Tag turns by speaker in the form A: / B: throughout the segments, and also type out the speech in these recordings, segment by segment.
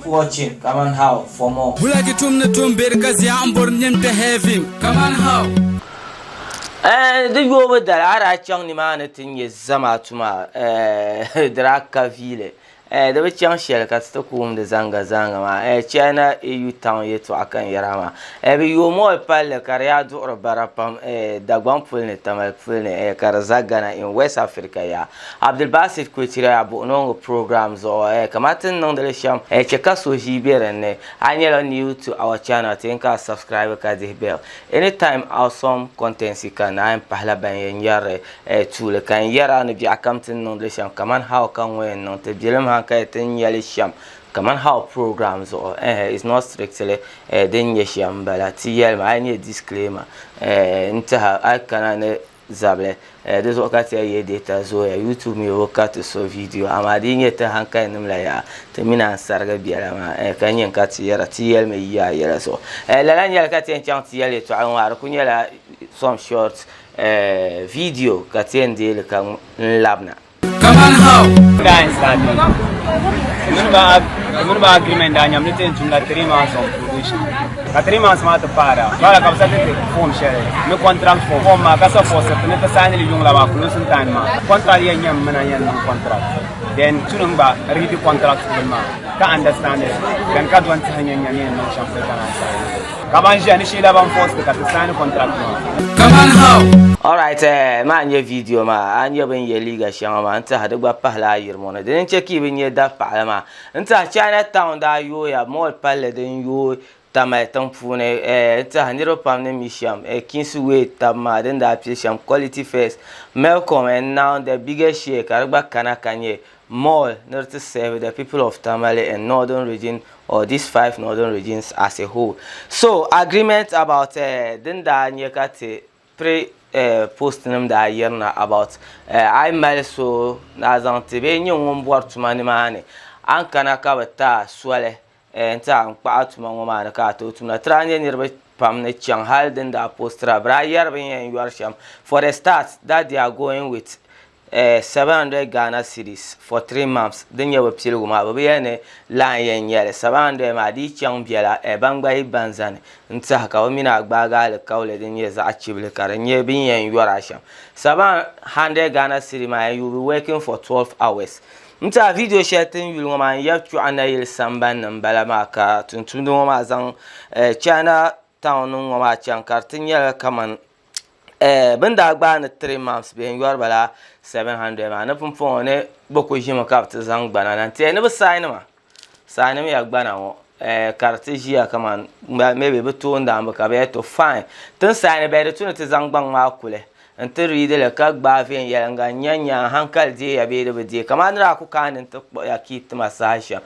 A: watching Kaman How for more.
B: Bulaki tum ni tum beri ka zia n bori nyin kpe heaven. Kaman how?
A: Eh, di yoobu dali a daa chaŋ nimaani ti nya zamaatu maa, eh, di daa ka viili. Eh, di bi chaŋ shɛli ka ti ti ku wumdi zaŋga zaŋga maa. Eh, China EU town yɛtɔɣa ka n yɛra maa. Eh, bɛ yooi mall palli ka di yaa duɣiri bara pam, eh, Dagbaŋ puli ni Tamale puli ni, eh, ka di za Ghana in West Africa yaa. Abdulbasit Kwetiraya buɣinooŋɔ program zuɣu, eh, kamani ti ni niŋdi li shɛm, eh, chɛ ka so ʒii be din ni. A nyɛla new to our channel, ti yɛn ka a subscribe ka dihi bell. Anytime awesome contents ka na yɛn pahila ban yɛn nyɛri li tuuli ka n yɛra ni biɛɣu kam ti ni niŋdi li shɛm kamani how ka ŋɔ yɛn niŋ ti bilim hankali ti ni nya li shɛm kamani how program zuɣu eh it's not strictly eh din nyɛ shɛm m-bala ti yɛlimi a yi nyɛ disclaimer eh n tiɛha a yi kana ni zabili eh, di zuɣu ka ti yɛn yee data zooya YouTube mi o ka ti so video amaa di yi nyɛ ti hankali nim la yaa ti mini a sarigi biɛla maa eh, ka nyɛ ka ti yɛra ti yɛlimi yi a yɛla zuɣu eh, lala nyɛli ka ti yɛn chaŋ ti yɛli yɛltɔɣa ŋɔ a di ku nyɛla some short eh, video ka ti yɛn deeli ka n labina.
B: Kaman how?
C: Daa yɛn start mini ba agreement daa nyɛmi ni ti yɛn tumla 3 months on probation ka 3 months maa ti paara bala ka bi sa ti ti form shɛli ni contract form form maa ka sa force ti ni ti sign li yuŋ la maa closing time maa contract yɛn nyɛmi mina yɛn niŋ contract then tunim gba read contract bini maa ka understand it then ka dɔn tihi nyɛ nyɛ ni yɛn niŋ shɛm pili ka naan sign. Ka ban ʒiya ni sheela ban force ti ka ti sign contract maa.
B: Kaman how?
A: Alright eh, maa n-nyɛ video maa, a ni nyɛ bɛ ni ye liiga shɛŋa maa n-tiɛha di gba pahila a yirimo ni. Dini n-chɛ ka yi bi nya dapaɣili maa n-tiɛha China town daa yooya mall palli din yooi Tamale tiŋ puuni eh, n-tiɛha niriba pam ni mi shɛm eh, Kingsway tab maa din daa pili shɛm Quality First, Melcom and now the biggest share ka di gba kana ka nyɛ mall ni di ti serve the people of Tamale and northern region or these five northern regions as a whole. So agreement about eh, din daa nyɛ ka ti pre eh, post nim daa yirina about eh, a yi mali so ni a zaŋ ti bee nyɛ ŋun bɔri tuma nimaani a ni kana ka bi ti a soli eh, n ti a n kpaɣi tuma ŋɔ maa ni ka a tooi tumda. Ti daa nyɛ niriba pam ni chaŋ hali din daa postira bi daa yɛri bin yɛn yɔri shɛm for the start that they are going with 700 Ghana cedis for 3 months din nyɛ bi piligu maa bi bi yɛli ni laa n yɛn nyɛli 700 maa di yi chaŋ biɛla ban gba yi ban zani n tiɛha ka bi mini a gbaagi alikauli din nyɛ zaɣ chibili ka di nyɛ bin yɛn yɔri a shɛm 700 Ghana cedi maa you will be working for 12 hours n tiɛha video shɛli ti ni yuli ŋɔ maa n yɛbi kpiɔɣu nayili sambani ni n bala maa ka tumtumdi ŋɔ maa zaŋ China town ŋɔ maa chaŋ ka di ti nyɛla kamani Bɛ ni daa gbaai ni 3 months bee n-yɔri ba la 700 maa ni pumpɔŋɔ ni bɛ kuli ʒimi ka bɛ ti zaŋ gbana na nti ni bɛ saai nima saai nim ya gbana ŋɔ ka di ti ʒiya kaman maybe bɛ toondaanba ka bɛ yɛli to fine ti ni saai ni bɛ di tu ni ti zaŋ gbaŋ maa kuli n-ti read li ka gbaai viɛnyɛliŋga n-nya nya n hankali deeya bee di bi deei kamani ni daa ku kaani nti kpuɣiya ka yi ti ma saha shɛm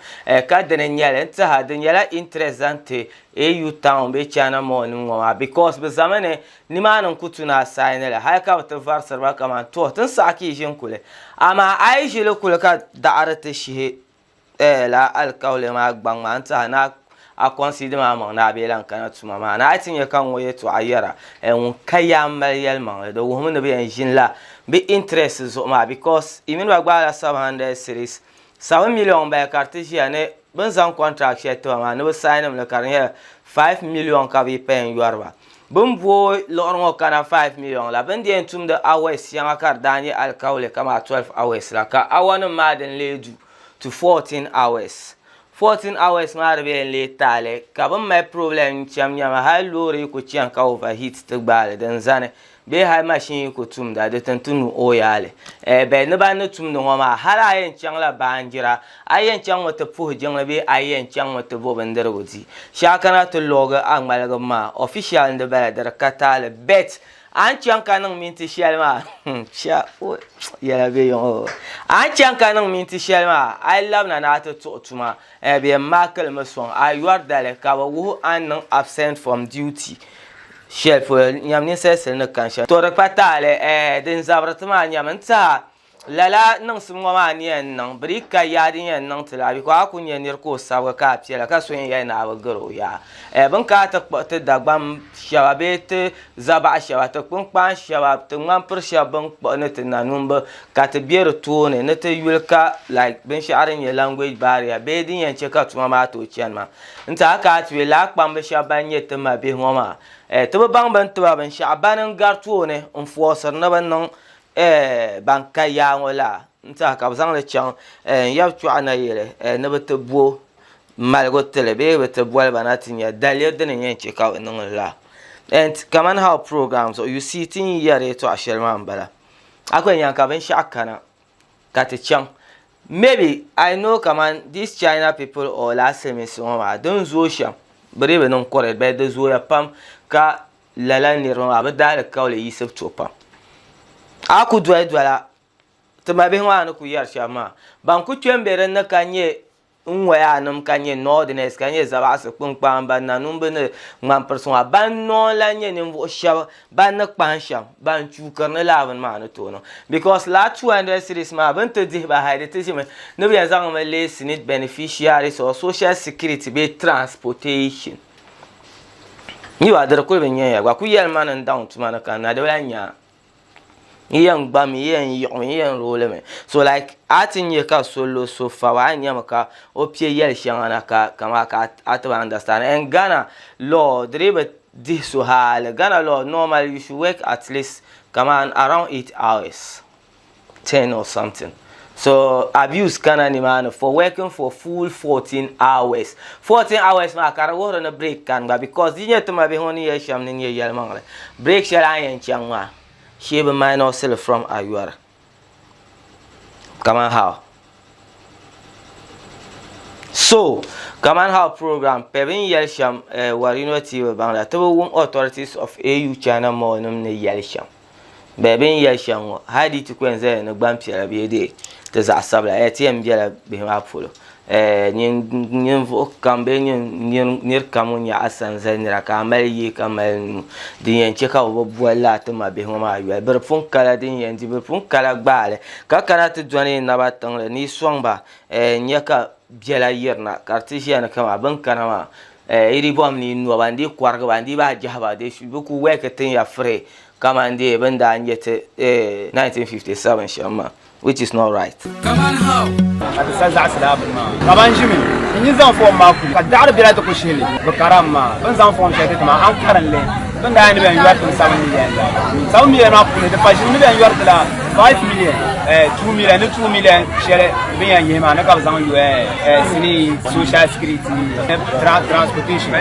A: ka dini n-nyɛli n-tiha di nyɛla interest zaŋ ti AU town bee China mall nim ŋɔ maa because bɛ zami ni nimaani n ku tu ni a sign li hali ka bɛ ti varisiri ba kaman to ti ni saɣi ka yi ʒini kuli amaa a yi ʒili kuli ka daɣiri ti shihi eh lala alikauli maa gbaŋ maa n tiɛha ni a consider maa maŋ ni a bee lan kana tuma maa ni a yi ti nya ka ŋɔ yɛltɔɣa yɛra eh ŋun ka yaa m-mali yɛlimaŋli di wuhimi ni bɛ yɛn ʒinila bɛ interest zuɣu maa because yi mini ba gbaala 700 cedis 7 million m-bala ka di ti ʒiya ni bɛ ni zaŋ contract shɛli ti ba maa ni bɛ sign mi li ka di nyɛla 5 million ka bɛ yi pa yɛn yɔri ba. Bɛ ni booi liɣiri ŋɔ kana 5 million la, bɛ ni di yɛn tumdi hours shɛŋa ka di daa nyɛ alikauli kamani 12 hours la, ka hour nim maa din lee du to 14 hours. 14 hours maa di bi yɛn lee taali ka bɛ ni mali problem n-cham nyama hali loori yi ku chani ka overheat ti gbaai li din zani bee hali machine yi ku tumda di ti ti nu o yaali. Eh, bɛ ni ban ni tumdi ŋɔ maa, hali a yɛn chaŋla baanjira, a yɛn chaŋmi ti puhi jiŋli bee a yɛn chaŋmi ti bo bindirigu di. Shɛli kana ti loogi a ŋmaligibu maa, official n-di bala, di di ka taali. Bet a ni chaŋ ka niŋ minti shɛli maa, cha, o, yɛla be yiŋ o. A ni chaŋ ka niŋ minti shɛli maa, a yi labina ni a ti tuɣi tuma, eh, bɛ yɛn maaki li mi sɔŋ a yɔri dali ka bɛ wuhi a ni niŋ absent from duty. Shɛli polo nyam ninsalisili ni kani shɛm. To di kpa taali, ɛɛ, din zabiri ti maa nyam n-tiɛha Lala niŋsim ŋɔ maa ni yɛn niŋ, bɛ dii ka yaa din yɛn niŋ ti la, because a ku nya nir ka o sabigi ka a piɛla ka so yɛn yɛli ni a bi gari o yaa. Eh, bɛ ni kana ti kpuɣi ti Dagbam shɛba bee ti Zabaɣa shɛba, ti kpunkpaan shɛba, ti ŋmampiri shɛba bɛ ni kpuɣi ni ti nanumba ka ti be di tooni ni ti yuli ka like binshɛɣu din nyɛ language barrier bee din yɛn che ka tuma maa tooi chani maa. N-ti a ka a ti be lala kpambi shɛba ban nyɛ ti mabihi ŋɔ maa, eh, ti bi baŋ bɛ ni ti ba binshɛɣu, bani n-gari tooni n-forciri ni bɛ niŋ eh, ban ka yaa ŋɔ la n-tiɛha ka bɛ zaŋ li chaŋ eh, n-yab chɔɣu nayili eh, ni bɛ ti bo maligu tili bee bɛ ti boli ba na ti nya daliri dini n-yɛn che ka bɛ niŋ li laa. And kamani how program zuɣu you see ti ni yɛri yɛtɔɣa shɛli maa m-bala. A ku yɛn nya ka binshɛɣu kana ka ti chaŋ maybe I know kamani these China people or lala silimiinsi ŋɔ maa din zooi shɛm bɛ dii bi niŋ correct but di zooya pam ka Lala niriba maa bɛ daalikauli yiɣisibu tuhi pam. A ku doli dola ti mabihi maa ni ku yɛri shɛba maa, ban ku kpe m-be din ni ka nyɛ Nwayanim, ka nyɛ Northerners, ka nyɛ Zabaɣisi kpunkpaamba, Nanumba ni ŋmampirisi maa, ban noo n-lan nyɛ ninvuɣ shɛba ban ni kpahim shɛm, ban chuukiri ni lala bini maa ni tooi niŋ. Because lala 200 cedis maa bɛ ni ti dihi ba hali di ti ʒimi ni bɛ yɛn zaŋmi leei SSNIT beneficiaries or social security bee transportation. Yi ba di kuli bi nyɛ ya gba ku yɛli ma ni n daŋ tuma ni kanna di bi lahi nya yi yɛn gbami yi yɛn yiɣimi yi yɛn roolimi so like a ti nyɛ ka so lo so faba a nyɛmi ka o piɛ yɛli shɛŋa na ka kamaa ka a ti bi understand and Ghana law di dii bi dihi so hali Ghana law normally you should work at least kaman around 8 hours. 10 or something so abuse kana nimaani for working for full 14 hours 14 hours maa ka di wuhiri ni break kani gba because di nyɛ ti ma bihi ŋɔ ni yɛli shɛm ni nyɛ yɛlimaŋli break shɛli a ni yɛn chaŋ maa shee bi minus li from a yɔri kaman how so kaman how program pɛ bɛ ni yɛli shɛm eh, Warino TV baŋ la ti bi wum authorities of AU China Mall nim ni yɛli shɛm Bɛ bɛ ni yɛli shɛm ŋɔ, hali di ti ku yɛn zaya ni gbampiɛla bee dee ti zaɣ sabila, ɛɛ ti yɛn bela bihi maa polo. Ɛɛ ninvuɣ kam bee nir kam ŋun nyɛ asanza nira ka a mali yee ka mali nuu din yɛn chɛ ka bɛ bi boli lala ti ma bihi ŋɔ maa yoli. Bɛ di pun kala din yɛn di, bɛ di pun kala gbaai li ka kana ti dɔni yi naba tiŋli ni yi sɔŋ ba ɛɛ n-nya ka biɛla yirina ka di ti ʒiya ni kaman bɛ ni kana maa ɛɛ yi di bɔhim ni yi no ba n-dii kɔrigi ba n-dii bahi jahi ba bɛ ku wɛki tin ya free Kaman dee bɛ ni daa nyɛ ti 1957 shɛm maa which is not right.
B: Kaman how?
C: Ka ti sa zaɣisi lala bini maa. Ka ban ʒimi n-yi zaŋ fɔm maa kuli, ka daɣiri bela ti ku shihi li. Bɛ karam maa, bɛ ni zaŋ fɔm shɛli ti ti maa, a ni karim li, bɛ ni daa yɛn ni bɛn yɔri ti 7 million la. 7 million maa puuni, di pa ʒimi ni bɛn yɔri ti la 5 million, 2 million ni 2 million shɛli bɛ ni yɛn yihi maa ni ka bɛ zaŋ yo sinii, social security, transportation.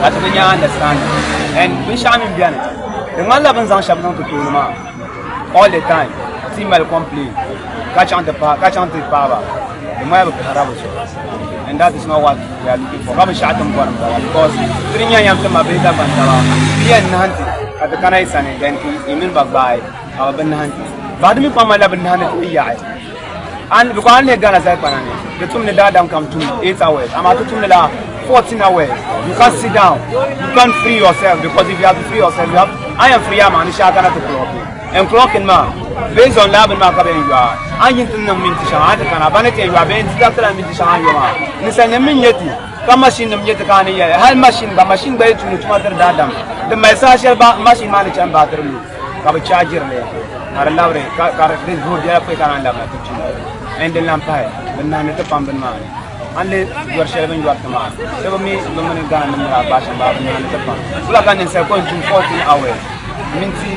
C: Ka ti bi nya understanding. And binshɛɣu mi beni, di ŋmanila bɛ ni zaŋ shɛba niŋ ti tooni maa all the time ti mali complain ka chaŋ ti paai ka chaŋ ti paai ba di ŋmanila bɛ pahirila bɛ zuɣu and that is not what we are looking for ka binshɛɣu ti ni bɔri m-bala because ti di nya yɛm ti ma bihi Dagbaŋ taba bɛ yɛn nahim ti ka ti kana yi sani then yi mini ba gbaai ka bɛ bi nahim ti ba di mi kpaŋ malila bɛ nahim ti yaɣi And because an lihi Ghana zali kpana ni, di tum ni daadam kam tum 8 hours, amaa ti tumdi la 14 hours. You can't sit down, you can't free yourself because if you have to free yourself, you have a yɛn free a maŋ ni shee a kana ti clocking. And clocking maa, based on laa bini maa ka bɛ yɛn yo a. A ni yi ti niŋ minti shɛŋa, a ni ti kana, ba ni ti yɛn yo a bee n-ti dariti la minti shɛŋa a ni yo maa. Ninsalinima mi n-nyɛ ti, ka machine nim nyɛ ti ka a ni yɛli. Hali machine gba, machine gba yi tuuni tuma tiri daadam. Di mali saha shɛli ba machine maa ni chani battery low. ka bi chaajiri li ka di labiri ka di zooi biɛla pɔi ka naan labina ti tum and din lahi pahi bi nahandi ti pam bini maa ni a ni lihi yɔri shɛli bini yɔri ti maa ti bi mi bi mini Ghana nim ni daa gbaai shɛm baa bi nahandi ti pam wula ka ninsali kɔŋ tum 14 hours minti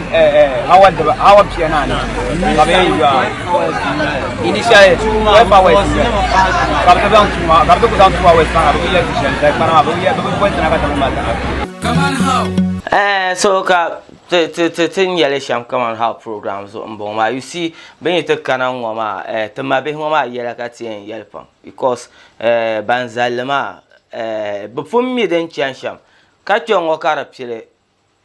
C: hour diba hour pia ni anahi ka bi yɛn yɔ a initially 12 hours ka bi ti zaŋ two ka bi ti ku zaŋ two hours pahi bi bi yɛli ti shɛli zali kpana maa bi bi boli ti na ka ti bi mali
B: Kaman how?
A: Eh, so ka Ti ti ti ti ni yɛli shɛm kaman how program zuɣu m-bɔŋɔ maa you see bɛ ni ti kana ŋ-ŋɔ maa eh, ti mabihi ŋɔ maa yɛla ka ti yɛn yɛli pam because eh, ban zali li maa eh, bɛ pun mi din chani shɛm ka kpe ŋ-ŋɔ ka di pili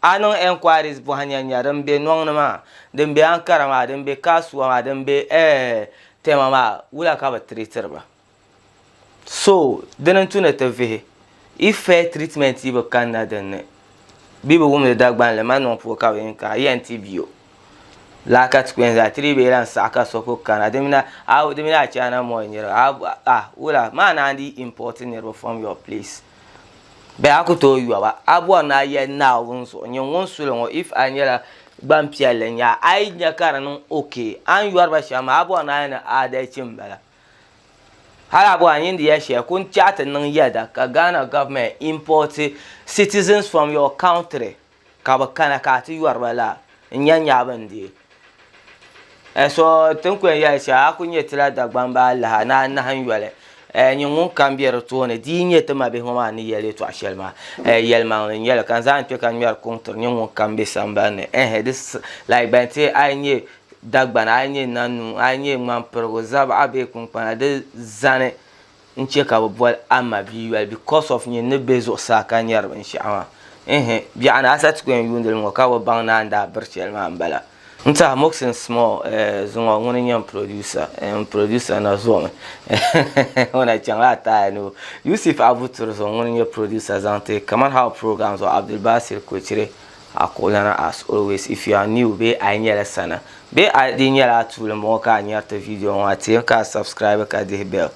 A: a niŋ enquiries bɔhi nya nya din be nɔŋ ni maa din be Ankara maa din be Kasuwa maa din be eh, Tema maa wula ka bɛ treatiri ba. So dini n-tu ni ti vihi if fair treatment yi bi kanna din ni bɛ bi wumdi Dagbanli man niŋ puhi ka bɛ yɛn ka yɛn ti bi o. Laa ka ti ku yɛn zaa ti dii bee lan saɣi ka so ku kana di mini a di mini a China mall niriba a a wula maa naan dii import niriba from your place bee a ku tooi yoba a bɔri ni a yɛli Naawuni zuɣu nyin ŋun suli ŋɔ if a nyɛla gbampiɛlli n-nyɛ a a yi nya ka di niŋ ok a ni yɔri ba shɛm maa a bɔri ni a yɛli ni adalchi m-bala. Hali a bɔri a nyin di ya shɛli ku n-chaɣi ti niŋ yɛda ka Ghana government import citizens from your country ka bɛ kana ka a ti yɔri ba laa n-nya nyabu n-deei. Eh, so ti ni ku yɛn yɛli shɛli a ku nyɛ ti la Dagbamba alaha ni anahi n-yoli. Eh, nyin ŋun kam be di tooni di yi nyɛ ti mabihi ŋɔ maa ni yɛli yɛtɔɣ shɛli maa, eh, yɛlimaŋli n-nyɛ li ka n zaŋ kpe ka ŋmɛri kuŋ tiri nyin ŋun kam be sambani ni. Eh, di like ban ti a yi nyɛ Dagbana, a yi nyɛ Nanuu, a yi nyɛ Ŋmampirigu, Zabaɣa bee Kunkpana di zani n-che ka bɛ boli a ma bia yoli because of nyin ni be zuɣusaa ka nyari binshɛɣu maa. Ehe, biɛɣuni a sa ti ku yɛn yuundi li ŋɔ ka bi baŋ ni a ni daa biri shɛli maa m-bala. N tiɛha Moksin Small eh, zuŋɔ ŋuni n-nyɛ m producer, eh, m producer na zomi o na chaŋla Ataya ni o. Yusuf Abu Turizo ŋuni n-nyɛ producer zaŋ ti Kaman How program zuɣu Abdulbasir Kochire A kuɣulana as always if you are new bee a yi nyɛla sana bee a di nyɛla a tuuli m-bɔŋɔ ka a nyari ti video ŋɔ a teemi ka a subscribe ka dihi bell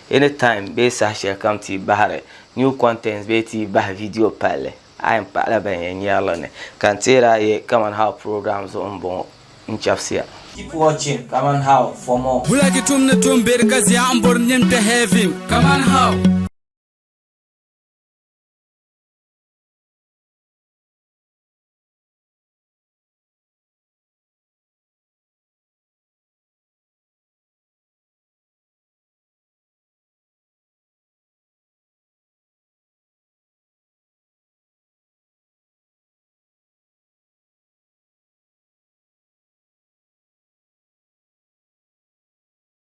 A: any time bee saha shɛli kam ti yi bahiri new contents bee ti yi bahi video palli a yɛn pahila ban yɛn nyari li ni ka n teeri a ye kaman how program zuɣu m-bɔŋɔ n chɛbisiya. Keep watching kaman how for more.
B: Wulagi tum ni tum beri ka zia m-bori nyin kpe heaven. Kaman how.